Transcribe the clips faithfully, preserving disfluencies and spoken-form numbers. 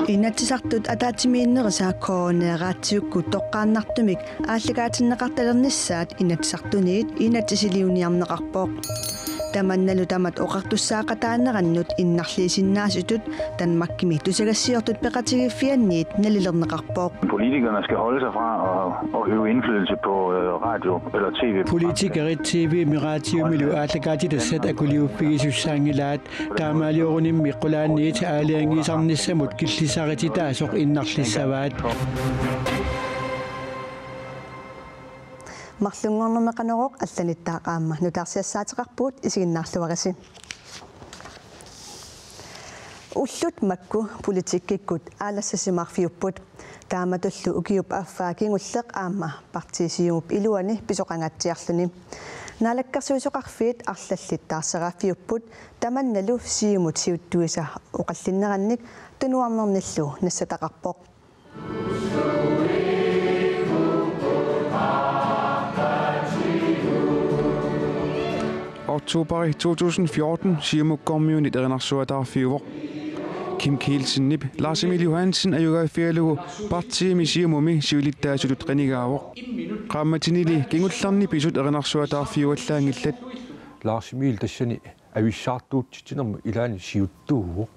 Inatsisartut ataatsimiinnerisa K N R-iukkut toqqaannartumik aallakaatinneqartalernissaat Inatsisartuniit inatsisiliuunniarneqarpoq. Tamannalu tamat oqartussaaqataanerannut innarliisinnaasutut Danmarkimi tusagassiortut peqatigiiffianniit nalilerneqarpoq. Politikerne skal holde sig fra at, at øve indflydelse på øh, radio eller T V. Politikerit T V-mi radiomilu aallakaatitassat akuliuffigisussaanngilaat, taamaaliorunimmi qulaaniit aalajangiisarnissamut killissarititaasoq innarlissavaat. Marlunngornermi Qanorooq allanittaaq aamma nutaarsiassaateqarpugut, isiginnaarluarisi. Ullut makku politikkikkut aalassassimaarfiupput. Taamatullu ukiup affaa kingulleq aamma partii Siumup iluani pisoqangaatsiarluni. Naalakkersuisoqarfiit arlallit taarseraaffiupput, tamannalu Siumut siuttuisa oqallinnerannik tunuarnernillu nassataqarpoq. Oktober to tusind fjorten Siumukkormiunit erinarsuataarfiuvoq. Kim Kielsenip Lars Emil Johansen ajugaaffigalugu partiimi Siumumi siulittaasutut qinigaavoq. Qaammatinili kingullerni pisut erinarsuataarfiuallaanngillat. Lars Emil tassani avissaartuutsitsinermut ilaanni siuttuuvoq.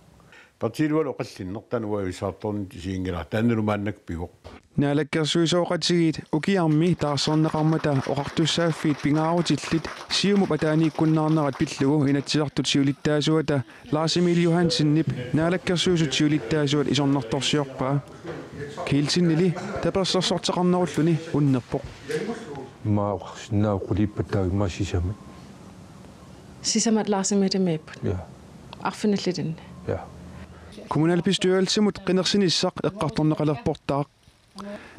Partiilualu oqallinneq taanna avissaartoornitsinni isiginngilara, taannalu maannakkut pivoq. Naalakkersuisooqatigiit ukiarmi taarserneqarmata oqartussaaffiit pingaarutillit Siumup ataaniikkunnaarnerat pillugu Inatsisartut siulittaasuata Lars Emil Johansenip Naalakkersuisut siulittaasuat isornartorsiorpaa. Kielsenili tapersersorteqarnerulluni unnerpoq. Immaqa oqarsinnaavoq quliippat taava immaqa sisamat. Sisamat Lars Emilimiipput. Ja. Arfinillit inni. Ja. Kommunalbestyrelsimut qinersinissaq eqqartorneqalerportaaq.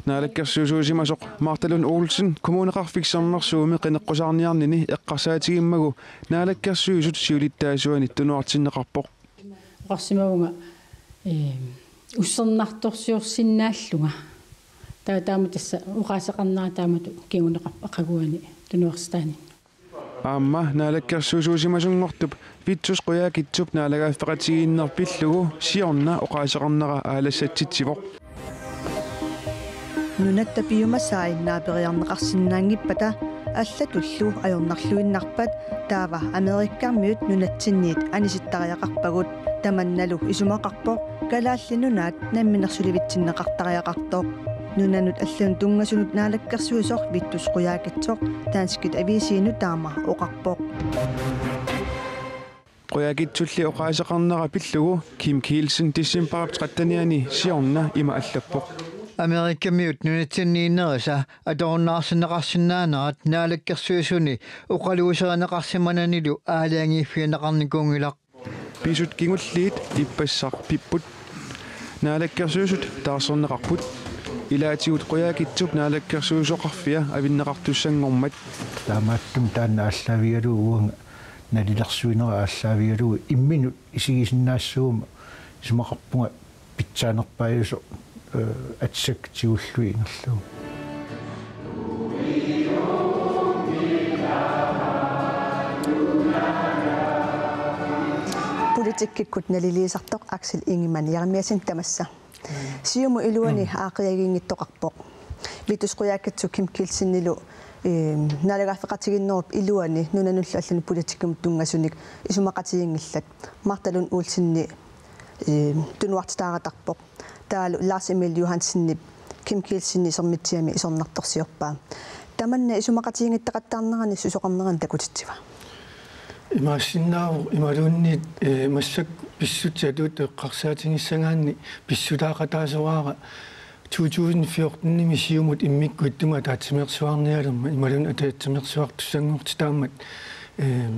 Naalakkersuisuusimasoq Martha Lund Olsen Kommuneqarfik Sermersuumi qineqqusaarniarnini eqqarsaatigimmagu Naalakkersuisut siulittaasuanit tunuartinneqarpoq. Oqarsimavunga, ee, ussernartorsiorsinnaallunga. Taa-, taama tassa oqaaseqarnera taamatut kinguneqarpoq aqaguani tunuarsitaaninnga. Aamma naalakkersuisuusimasunngortup Vittus Qujaukitsup naalagaaffeqatigiinneq pillugu siorna oqaaseqarnera aalassatsitsivoq. Nunatta piumasai naaperiarneqarsinnaanngippata allatullu ajornarluinnarpat taava Amerikamiut nunatsinniit anisittariaqarpagut, tamannalu isumaqarpoq Kalaallit Nunaat namminersulivitsinneqartariaqartoq. Nunanut allanut tunngasunut naalakkersuisoq Vittus Qujaukitsoq danskit aviisiinut taama oqarpoq. Qujaukitsulli oqaaseqarnera pillugu Kim Kielsen decembarip trettenianni siorna ima allappoq. Amerikamiut nunatsinniinnerisa atorunnaarsinneqarsinnaanerat naalakkersuisuni oqaluuserineqarsimananilu aalajangiiffigineqarnikuunngilaq. Pisut kingulliit ippassaq pipput. Naalakkersuisut taarserneqarput. Ilaatigut Qujaukitsup naalakkersuisoqarfia avinneqartussanngormat. Taamaattumik taanna aallaavigalugu uanga nalilersuinera aallaavigalugu imminut isigisinnaassuuguma isumaqarpunga pitsaanerpaajusoq, eh, atisakkat tigullugit ingerlavoq. Politikkikkut naliliisartoq Axel Ingemann Jeremiassen tamassa. Siumut iluani aaqqiagiinngittoqarpoq. Vittus Qujaukitsoq Kim Kielsenilu, eh, naalagaaffeqatigiinnerup iluani nunanullu allanut politikkimut tunngasunik isumaqatigiinngillat. Martha Lund Olsenip, eh, tunuartitaaratarpoq. Taavalu Lars Emil Johansenip Kim Kielsenip Sermitsiami isornartorsiorpaa. Tamanna isumaqatigiinngittoqattaarnerani susoqarnerani takutitsiva? Imaassinnaavoq imaluunniit, eh, massakkut pissutsit atuuttut eqqarsaatigissagaanni pissutaaqataasoraara to tusind fjortenimi Siumut immikkut ittumik ataatsimeersuarnialermat imaluunniit ataatsimeersuartussanngortitaammat, eh,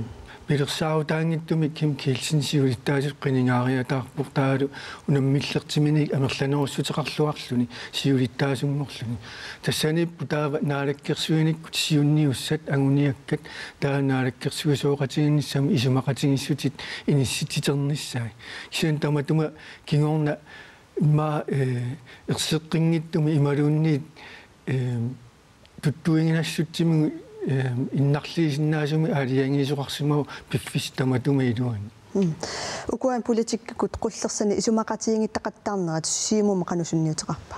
pilersaarutaanngitsumik Kim Kielsen siulittaasutut qinigaariataarpoq, taavalu unammillertiminik amerlanerussuteqarluarluni siulittaasunngorluni. Tassaniippoq taava naalakkersuinikkut siunniussat anguniakkat taava naalakkersuisooqatigiinnissamut isumaqatigiissutit inissitsiternissaat. Kisianni tamatuma kingorna immaqa, eh, erseqqinngitsumik imaluunniit, eh, tuttuiginassutsimigut, eh, innarliisinnaasumik aalajangiisoqarsimavoq piffissaq tamatuma iluani. Mm. Ukua politikkikkut qullersani isumaqatigiittaqattaarnerat Siumumut qanoq sunniuteqarpa?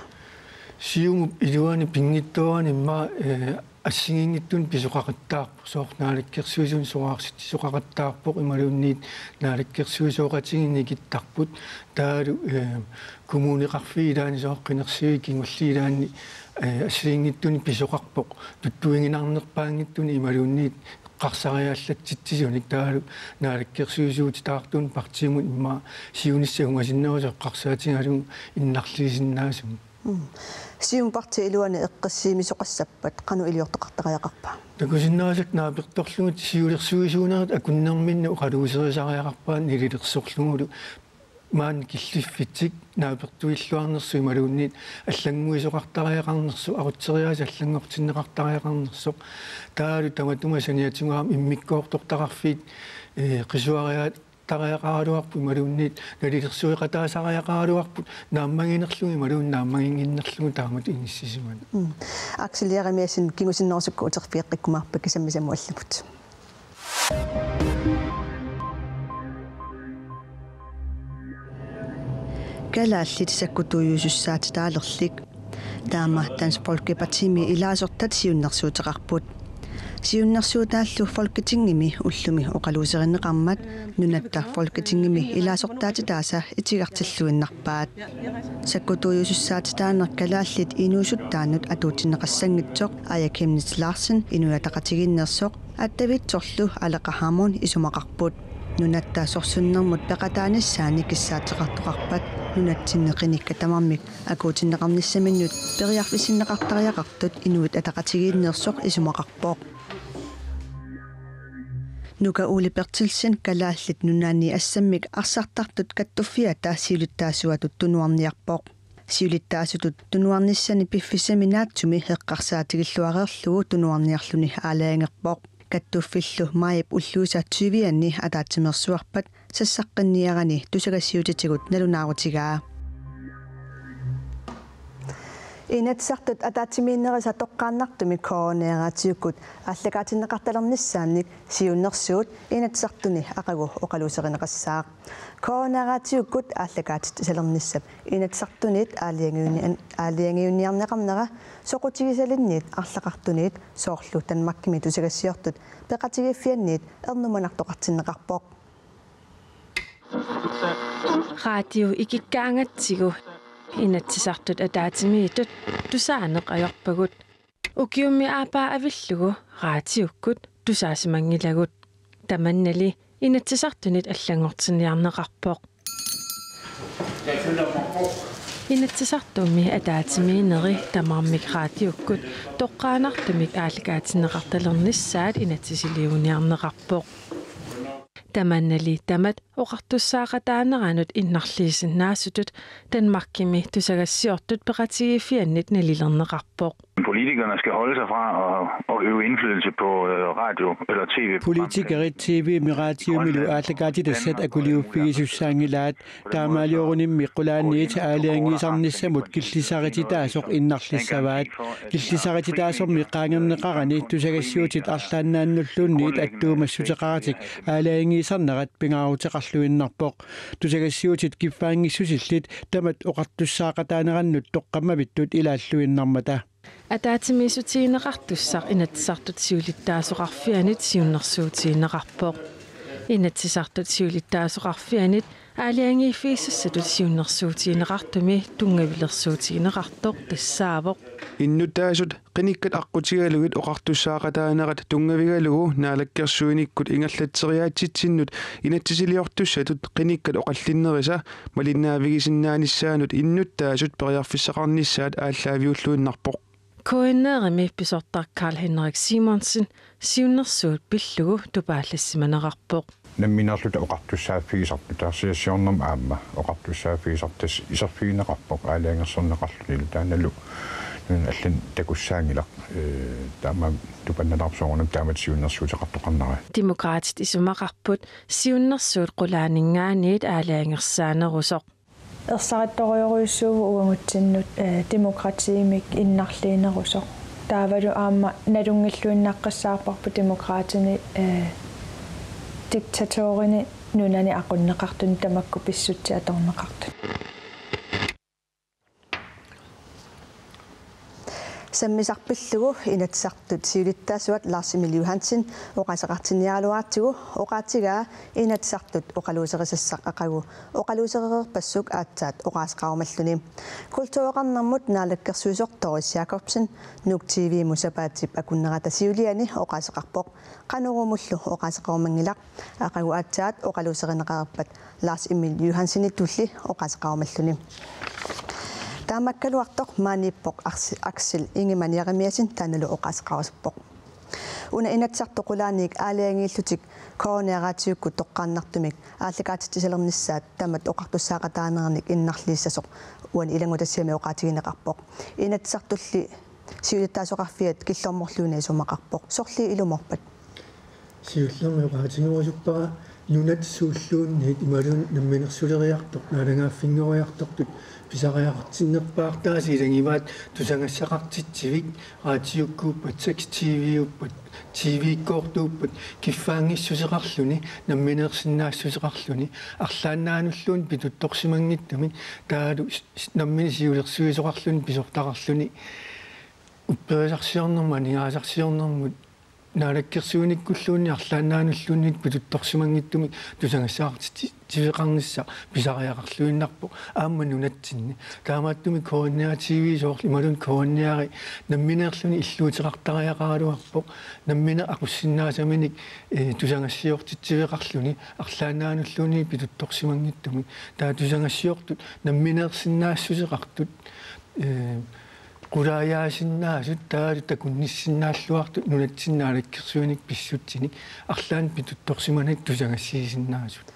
Siumup iluani pinngitsoorani immaqa, eh, assigiinngitsunik pisoqaqattaarpoq, soorlu naalakkersuisuni soraarsitsisoqaqattaarpoq imaluunniit naalakkersuisooqatigiinni ikittarput, taavalu, eh, kommuneqarfiit ilaanni soorlu qinersiviit kingulliit ilaanni, eh, assigiinngitsunik pisoqarpoq tuttuiginarnerpaanngitsunik imaluunniit eqqarsariallatsitsisunik, taavalu naalakkersuisuutitaartunik partiimut immaqa siunissaq ungasinnerusoq eqqarsaatigalugu innarliisinnaasumik. Mm. Siumut partiip iluani eqqissimisoqassappat qanoq iliortoqartariaqarpa? Takusinnaasakkut naapertorlugit siulersuisuunerit akunnerminni oqaluuserisariaqarpaat nalilersorlugulu, maani killiffitsik naapertuilluarnersoq imaluunniit allannguisoqartariaqarnersoq, aqutseriaaseq allanngortinneqartariaqarnersoq, taavalu tamatuma saniatigut aamma immikkoortortaqarfiit, eh, qisuariaat tariaqaraluarput imaluunniit nalilersueqataasariaqaraluarput naammaginerlugu imaluunniit naammaginnginnerlugu taamatut inissisimaneq. Mm. Aksel Jeremiassen, kingusinnerusukkut uterfigeqqikkumaarpakka sammisamut allamut. Kalaallit sakkutuujusussaatitaalerlik. Taama Dansk Folkepartimi ilaasortat siunnersuuteqarput. Siunnersuutaallu Folketingimi ullumi oqaluuserineqarmat nunatta Folketingimi ilaasortaatitaasa itigartilluinnarpaat. Sakkutuujusussaatitaaneq kalaallit inuusuttaannut atuutsinneqassanngitsoq Aaja Chemnitz Larsen, Inuit Ataqatigiinneersoq, attaviitsorlu Aleqa Hammond isumaqarput. Nunatta sorsunnermut peqataanissaannik kissaateqartoqarpat nunatsinni qinikkat tamarmik akuutinneqarnissaminnut periarfissinneqartariaqartut Inuit Ataqatigiinneersoq isumaqarpoq. Nuka Ole Berthelsen, Kalaallit Nunaanni assammik arsartartut kattuffiata siulittaasuatut tunuarniarpoq. Siulittaasutut tunuarnissani piffissami naatsumi eqqarsaatigilluareerlugu tunuarniarluni aalajangerpoq. Kattuffillu maajip ulluisa tyvianni ataatsimeersuarpat sassaqqinniarani tusagassiuutitigut nalunaarutigaa. Inatsisartut ataatsimiinnerisa toqqaannartumik K N R-ip raatiukkut aallakaatinneqartalernissaannik siunnersuut Inatsisartuni aqagu oqaluuserineqassaaq. K N R-ip raatiukkut aallakaatitsisalernissap Inatsisartunit aalajangiuni-, aalajangiunniarneqarnera soqutigisalinniit arlaqartunit soorlu Danmarkimi tusagassiortut peqatigiiffianniit ernumanartoqartinneqarpoq. Raatiu ikikkaangatsigu Inatsisartut ataatsimiittut tusaaneq ajorpagut. Ukiummi aappaa avillugu raatiukkut tusaasimanngilagut. Tamannali Inatsisartunit allanngortinniarneqarpoq. Inatsisartumi ataatsimiinneri tamarmik raatiukkut toqqaannartumik aallakaatinneqartalernissaat inatsisiliuniarneqarpoq. Tamannali tamat oqartussaaqataaneranut innarliisinnaasutut Danmarkimi tusagassiortut peqatigiiffiannit nalilerneqarpoq. Politikerne skal holde sig fra at, at øve indflydelse på, øh, radio eller T V-program. Politikerit T V-mi raatiumilu aallakaatitassat akuliuffigisussaanngilaat. Taamaaliorunimmi qulaaniit aalajangiisarnissamut killisarititaasoq innarlissavaat. Killisarititaasormi qaangerneqarani tusagassiuutit arlaannaannulluunniit attuumassuteqaratik aalajangiisarnerat pingaaruteqarluinnarpoq. Tusagassiuutit kiffaanngissusillit tamat oqartussaaqataanerannut toqqammavittut ilaalluinnarmata. Ataatsimiissutigineqartussaq Inatsisartut Siulittaasoqarfianit siunnersuutigineqarpoq. Inatsisartut Siulittaasoqarfianit aalajangiiffigisassatut siunnersuutigineqartumi tunngavilersuutigineqartoq tassaavoq: Innuttaasut qinikkat aqqutigalugit oqartussaaqataanerat tunngavigalugu naalakkersuinikkut ingerlatseriaatsitsinnut inatsisiliortussatut qinikkat oqallinnerisa malinnaavigisinnaanissaanut innuttaasut periarfissaqarnissaat aallaaviulluinnarpoq. K N R-imi pisortaq Karl-Henrik Simonsen siunnersuut pillugu tupaallassimanerarpoq. Nammineerluta oqartussaaffigisarput, taarsiassiornermi aamma oqartussaaffigisarput, tassa iserfigineqarpoq aalajangersorneqarlunilu, taannalu nunani allani takussaanngilaq, ee, taamaammat tupannalaarpoq soorunami taamatut siunnersuuteqartoqarnera. Demokraatit isumaqarput siunnersuut qulaaninngaanniit aalajangersaanerusoq. Ersarittorujorujussuuvoq uagutsinnut, eh, demokratiimik innarliinerusoq. Taavalu aamma nalunngilluinnaqqissaarparput Demokraatini, eh, Diktatorini nunani aqunneqartuni tamakku pissutsit atorneqartut. Sammisarpillugu Inatsisartut siulittaasuat Lars Emil Johansen oqaaseqartinniaraluaratsigu oqaatigaa Inatsisartut oqaluuserisassaq aqagu oqaluuserereerpassuk aatsaat oqaaseqarumalluni. Kultureqarnermut naalakkersuisoq Doris Jakobsen Nuuk T V-mut sapaatip akunnerata siuliani oqaaseqarpoq. Qanorumullu oqaaseqarumanngilaq, aqagu aatsaat oqaluuserineqareerpat Lars Emil Johansenitulli oqaaseqarumalluni. Taamaakkaluartoq maaniippoq Aks-, Aksel Ingemann Jeremiassen taannalu oqaaseqarusuppoq. Una Inatsisartut qulaaniit aalajangiillutik K N R-iukkut toqqaannartumik aallakaatitsisalernissaat tamatta oqartussaaqataanerannik innarliissasoq uani ilanngutassiami oqaatigineqarpoq. Inatsisartulli siulittaasoqarfiat killormorluineq isumaqarpoq. Sorliit ilumoorpat? Siullermik oqaatigerusuppara nunat suulluunniit imaluunniit namminersuleriartortut naalagaaffinngoriartortut pisariaqartinnerpaartaasa ilagivaat tusagassaqartitsivik raatiukkuuppat, seks T V-uppat, T V-kkoortuuppat kiffaanngissuseqarluni, nammineersinnaassuseqarluni, arlaannaanulluunniit pituttorsimanngitsumik taavalu s-, s-, nammineq siulersuisoqarluni pisortaqarluni upperisarsiornermut aningaasarsiornermut naalakkersuinikkulluunniit arlaannaanulluunniit pituttorsimanngitsumik tusagassaqartitsi-, -veqarnissaq pisariaqarluinnarpoq aamma nunatsinni. Taamaattumik K N R T V soorlu imaluunniit K N R-i nammineerluni illuuteqartariaqaraluarpoq, nammineq aqussinnaasaminik, eh, tusagassiortitsiveqarluni arlaannaanulluunniit pituttorsimanngitsumik. Taava tusagassiortut nammineersinnaassuseqartut, eh, qulaajaasinnaasut taavalu takunnissinnaalluartut nunatsinni naalakkersuinikkut pissutsinik arlaannik pituttorsimanik tusagassiisinnaasut.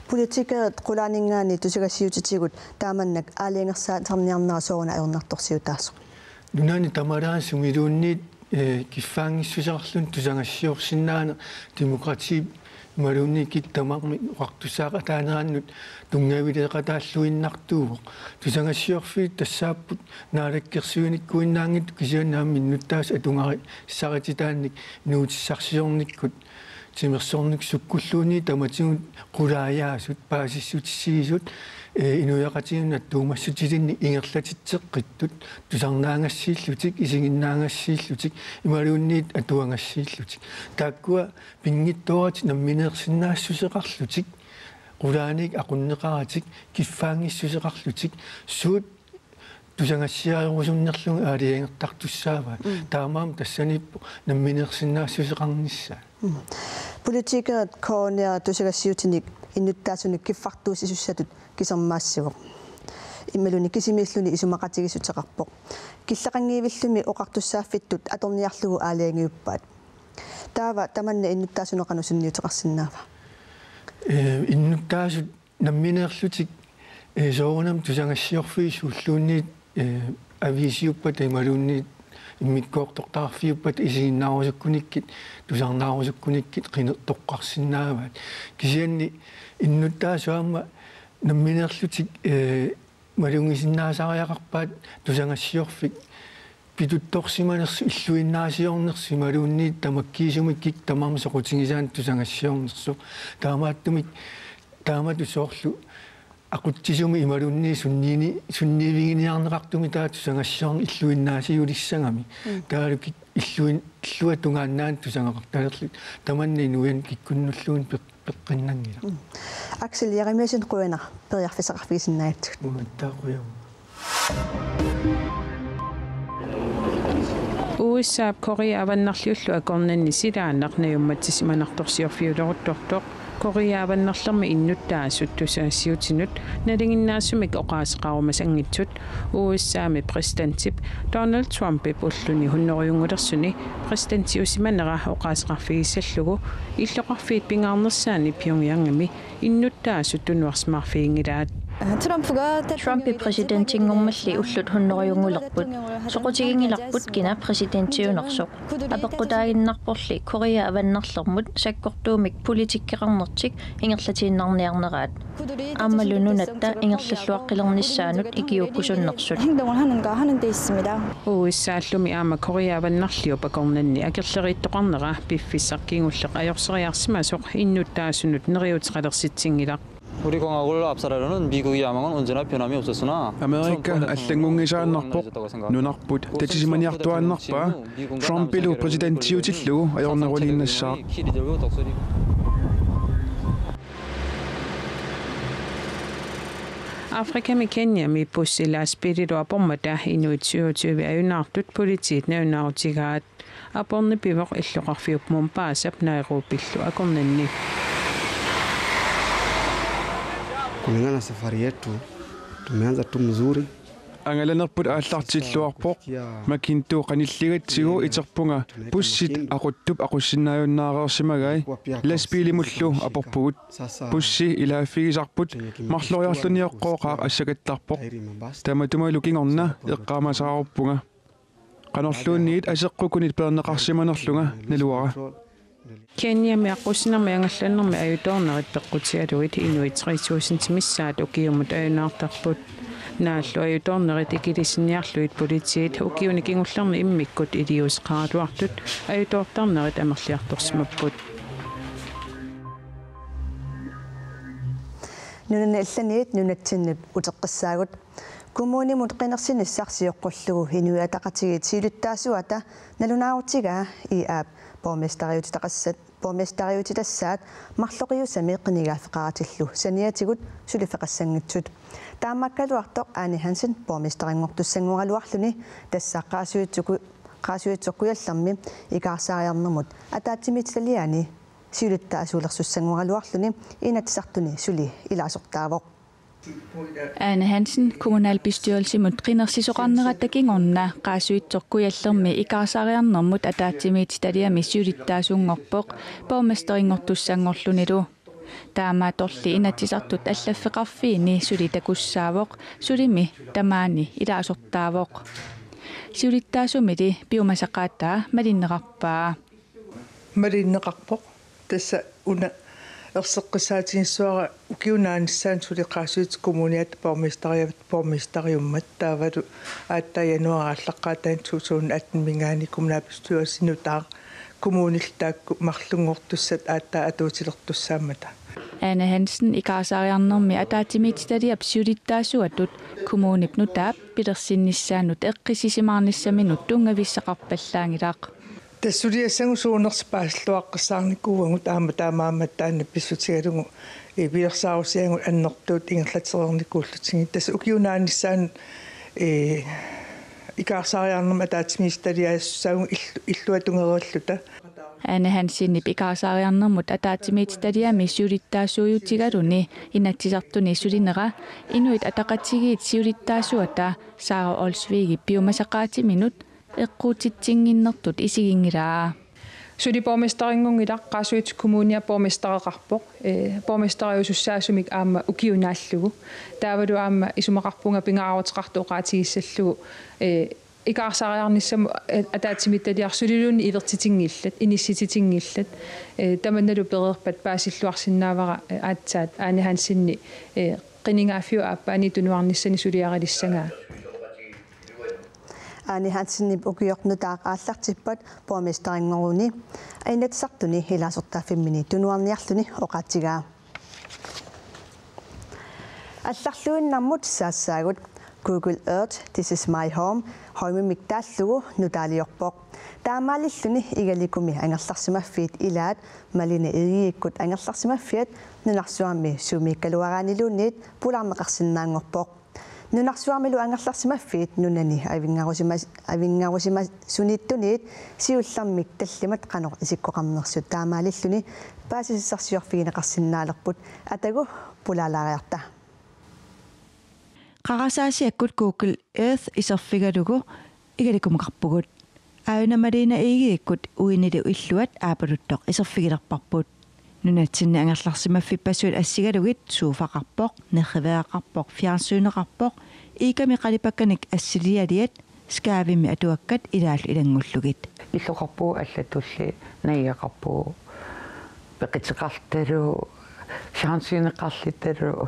Politikerit qulaaninngaanniit tusagassiuutitigut taamannak aalajangersaasarniarnera sooruna ajornartorsiutaasoq? Nunani tamalaani sumiluunniit, eh, kiffaanngissuseqarluni tusagassiorsinnaaneq demokratiip imaluunniit kikkut tamarmik oqartussaaqataanerannut tunngavileeqataalluinnartuuvoq. Tusagassiorfiit tassaapput naalakkersuinikkuinnaanngitsut kisianni aamma innuttaasut atugarissarititaannik inuutissarsiornikkut timersornikkut sukkulluunniit tamatigut qulaajaasut, paasissutissiisut, eh, inuiaqatigiinnut attuumassutilinnik ingerlatitseqqittut, tusarnaagassiillutik, isiginnaagassiillutik, imaluunniit atuagassiillutik. Taakkua pinngitsooratik nammineersinnaassuseqarlutik, qulaaniit aqunneqaratik, kiffaanngissuseqarlutik, suut tusagassiarerusunnerlugit aalajangertartussaavaat. Mm. Taamaammat tassaniippoq nammineersinnaassuseqarnissaat. Mm. Politikerit K N R tusagassiutinik innuttaasunik kiffartuussisussatut kisermaassivoq. Imaluunniit kisimiilluni isumaqatigiissuteqarpoq. Killeqanngivillumi oqartussaaffittut atorniarlugu aalajangiuppaat. Taava tamanna innuttaasunut qanoq sunniuteqarsinnaava? Eh, innuttaasut nammineerlutik, eh, soorunami tusagassiorfiit suulluunniit, eh, aviisiuppata imaluunniit immikkoortortaqarfiuppata isiginnaarusukkunikkit, tusarnaarusukkunikkit qinertoqqarsinnaavaat. Kisianni innuttaasut aamma nammineerlutik, eh, malugisinnaasariaqarpaat tusagassiorfik pituttorsimanersoq, illuinnaasiornersoq imaluunniit tamakkiisumik kikkut tamarmik soqutigisaannik tusagassiornersoq. Taamaattumik taamatut soorlu aqutsisumik imaluunniit sunniini-, sunniiviginiarneqartumik taava tusagassiorneq illuinnaasiulissagami. Mm. Taavalu kikkut illuin-, illuatungaannaannik tusagaqartalerlutik. Tamanna inuiannut kikkunnulluunniit peq-, peqqinnanngilaq. Mm. Aksel Jeremiassen, qujanaq periarfissaqarfigisinnaagatsigit. Uattaaq qujanaq. U S A-p Korea Avannarliullu akornanni silaannaq najummatissimanartorsiorfiuleruttortoq Korea Avannerlermi innuttaasut tusagassiuutinut nalinginnaasumik oqaaseqarumasanngitsut U S A-mi præsidentip Donald Trumpip ulluni hunnorujunngulersuni præsidentiusimanera oqaaseqarfigissallugu illoqarfiit pingaarnersaanni Pyongyangimi innuttaasut tunuarsimaarfiginngilaat. Trumpip præsidentinngormalli ullut hundredinngulerput. Soqutiginngilarput kina præsidentiunersoq. Apeqqutaaginnarporli Korea Avannarlermut sakkortuumik politikkeqarnertik ingerlatiinnarniarneraat. Aammalu nunatta ingerlalluaqqilernissaanut ikiuukkusunnersut. 행동을 하는가 하는 데 있습니다. Uussaallumi aamma Korea Avannarliup akornanni akerleriittoqarnera piffissaq kingulleq ajorseriarsimasoq innuttaasunut neriuuteqalersitsinngilaq. 우리 공화국을 압살하려는 미국의 야망은 언제나 변함이 없었으나 Amerika allanngunngisaannarpoq, nunarput tatisimaniartuaannarpaa, Trumpilu præsidentiutillugu ajorneruliinnassaaq. Afrikami Kenyami bussi lastbiililu apormata inuit syvogtyve ajunaartut politiit nalunaarutigaat. Aporneq pivoq illoqarfiup Mombasap Nairobillu akornanni. Kulingana na safari yetu, tumeanza tu mzuri. Angalanerput aallartilluarpoq. Makintu qanilligatsigu iterpunga bussit aquttup aqussinnaajunnaareersimagai. Lastbiilimullu aporpugut. Bussi ilaaffigisarput marloriarluni oqqooqaaq assakattarpoq. Tamatumalu kingorna eqqaamasaaruppunga. Qanorluunniit aseqqukunit peerneqarsimanerlunga naluara. Kenyami aqqusinermi angallannermi ajutoornerit peqqutigalugit inuit tre tusind missaat ukiumut ajunaartarput. Naallu ajutoornerit ikilisinniarlugit politiit ukiuni kingullerni immikkut iliuuseqaraluartut ajutoortarnerit amerliartorsimapput. Nunani allaniit nunatsinnut uteqqissaagut. Kommunimut qinersinissaq sioqqullugu Inuit Ataqatigiit siulittaasuata nalunaarutigaa I A-p borgmesteriutitaqassat, borgmesteriutitassaat marloqiusamik qinigaaffeqaratillu saniatigut suliffeqassanngitsut. Taamaakkaluartoq Ane Hansen borgmesterinngortussanngoraluarluni tassa Qaasuitsuku-, Qaasuitsup Kujallermi ikaarsaariarnermut ataatsimiititaliami siulittaasuulersussanngoraluarluni Inatsisartuni suli ilaasortaavoq. Ane Hansen kommunalbestyrelsimut qinersisoqarnerata kingorna Qaasuitsup Kujallermi ikaarsaariarnermut ataatsimiititaliami siulittaasunngorpoq borgmesterinngortussanngorlunilu. Taamaattorli Inatsisartut allaffeqarfiini suli takussaavoq, sulimi tamaani ilaasortaavoq. Siulittaasumili piumasaqaataa malinneqarpaa. Malinneqarpoq. Tassa una erseqqissaatigissuara ukiup naanissaanut suli Qaasuitsup Kommuniata borgmesteriat borgmesteriummat taavalu aatsaat januaarip aallaqqaataani to tusind atten-iminngaanniit kommunalbestyrelsip nutaaq kommunillu taakku marlunngortussat aatsaat atuutilertussaammata. Ane Hansen ikaarsaariarnermi ataatsimiititaliap siulittaasuatut kommunip nutaap pilersinnissaanut eqqissisimaarnissaminut tunngavissaqarpallaanngilaq. Tassa suliassagut suunersut paasilluaqqissaarnikuuagut aamma taamaammat taanna pissutigalugu, ee, pilersaarusiagut annertuut ingerlatereernikuullutigit. Tassa ukiup naanissaanut, ee, ikaarsaariarnermut ataatsimiititaliaassussaavugut illu-, illuatungeriilluta. Ane Hansenip ikaarsaariarnermut ataatsimiititaliami siulittaasuujutigaluni Inatsisartuni sulinera Inuit Ataqatigiit siulittaasuata Sara Olsvigip piumasaqaatiminut eqquutsitsinnginnertut isiginngilaa. Suli borgmesterinngunngilaq, Qaasuitsup Kommunia borgmestereqarpoq, ee, borgmesteriusussaasumik aamma ukioq naallugu. Taavalu aamma isumaqarpunga pingaaruteqartoq oqaatigissallugu, ee, ikaarsaariarnissamut, ee, ataatsimiititaliaq suliluunniit ilertitinngillat, inissititinngillat. Ee, tamannalu pereerpat paasilluarsinnaavara, ee, aatsaat Ane Hansenip, ee, qinigaaffiup aappaani tunuarnissani suliarilissagaa. Ane Hansenip ukioq nutaaq aallartippat borgmesterinngoruni Inatsisartuni ilaasortaaffimmini tunuarniarluni oqaatigaa. Allarluinnarmut saassaagut. Google Earth, This is my home, Holmimik taallugu nutaaliorpoq. Taamaalilluni Igalikumi angerlarsimaffiit ilaat Malene Egedekkut angerlarsimaffiat nunarsuarmi sumiikkaluaraanniluunniit pulaarneqarsinnaanngorpoq. Nunarsuarmilu angerlarsimaffiit nunani avinngarusimas-, avinngarusimasuniittuniit siullermik tallimat qanoq isikkoqarnersut taamaalilluni paasisassarsiorfigineqarsinnaalerput, atagu pulaalaariarta. Qarasaasiakkut Google Earth iserfigalugu Igalikumukarpugut. Aajuna Malene Egedekkut uinilu illuat aapaluttoq iserfigilerparput. Nunatsinni angerlarsimaffippassuit assigalugit sofaqarpoq, nerriveqarpoq, fjernsyneqarpoq, iikkami qalipakkanik assilialiat, skaavimmi atuakkat ilaallu ilanngullugit. Illoqarpugut allatulli, najugaqarpugut peqiteqarlutalu, fjernsyneqarlutalu.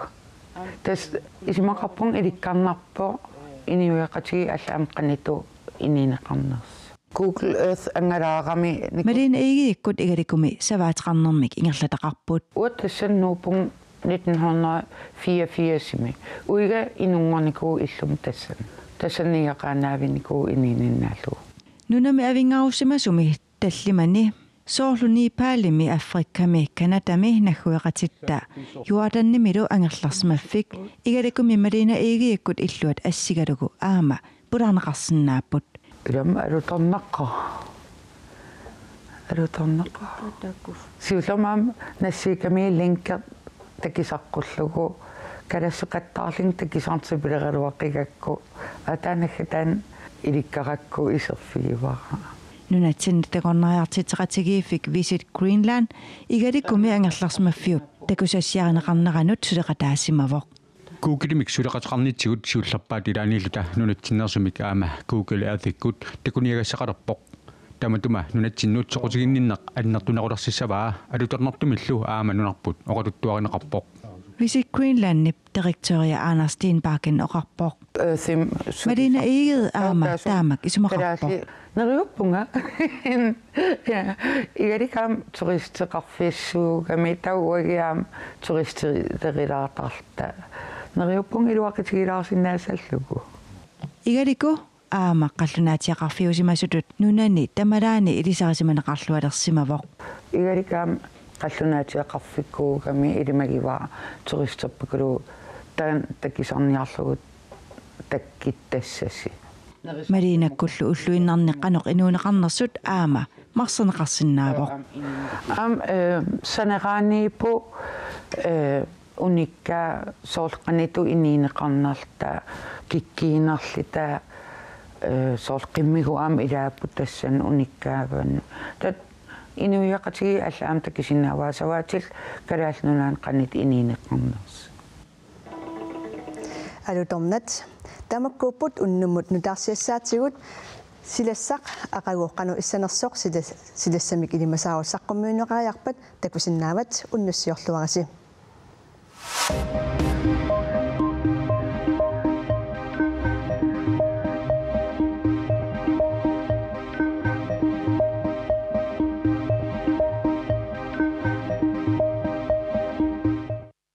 Tassa isumaqarpunga ilikkarnarpoq inuiaqatigiit allat aamma qanoq inuuneqarnersut. Google Earth angalaarami nik- Malene Egedekkut Igalikumi savaateqarnermik ingerlataqarput. Uanga tassani nuuppunga nitten hundrede fireogfirsimi. Uiga inunngornikuuvoq illummi tassani. Tassani najugaqaannaavinnikuuvoq inuuninnaallugu. Nunami avinngarussimasumi tallimani, soorlu Nepalimi, Afrikami, Canadami naggueqatitta Jordanimilu angerlarsimaffik Igalikumi Malene Egedekkut illuat assigalugu aamma pulaarneqarsinnaapput. Ilami alutornaqaaq. Alutornaqaaq. Siullermik aamma Nassiikkami linki takusaqqullugu, kalasseqattaarlunga takusarneq pileraluaqigakku, ataanagga taanna ilikkarakku iserfigivara. Nunatsinni takornariartitseqatigiiffik Visit Greenland Igalikumi angerlarsimaffiup takusassiarineqarneranut suleqataasimavoq. Googlemik suleqateqarnitsigut siullerpaatut ilaaniilluta nunatsinneersumik aamma Google Earthikkut takuniagassaqalerpoq. Tamatuma nunatsinnut soqutiginninneq annertunerulersissavaa alutornartumillu aamma nunarput oqaluttuarineqarpoq. Visit Greenlandip direktøria Anders Stenbakken oqarpoq. Earthim su- Malene Egede aamma taamak isumaqarpoq. Kalaallit neriuppunga. Ja, Igalik aamma turisteqarfissuugami, taava uagut aamma turistilerilaartarluta. Neriuppunga iluaqutigilaarsinnaassallugu. Igaliku aamma qallunaatsiaqarfiusimasutut nunani tamalaani ilisarisimaneqarlualersimavoq. Igalik aamma qallunaatsiaqarfikkuugami ilimagivara turisterpakuluuvoq taanna takusarniarlugu takkuttassasi. Malenekkullu ulluinnarni qanoq inuuneqarnersut aamma marserneqarsinnaavoq. Aamma, eh, saneraaniippoq, eh, unikkaat soorlu qanoq inuuneqarnerluta, kikkuunerluta, eh, soorlu qimmigut aamma ilaapput tassani unikkaavanni. Taava inuiaqatigiit allat aamma takusinnaavaa savaatillu Kalaallit Nunaanni qanoq inuuneqarnersut. Alutornaq. Tamakkuupput unnummut nutaarsiassaatigut. Silassaq aqagu qanoq issanersoq silas-, silassamik ilimasaarut saqqummiunneqariarpat takusinnaavat, unnussiorluarisi.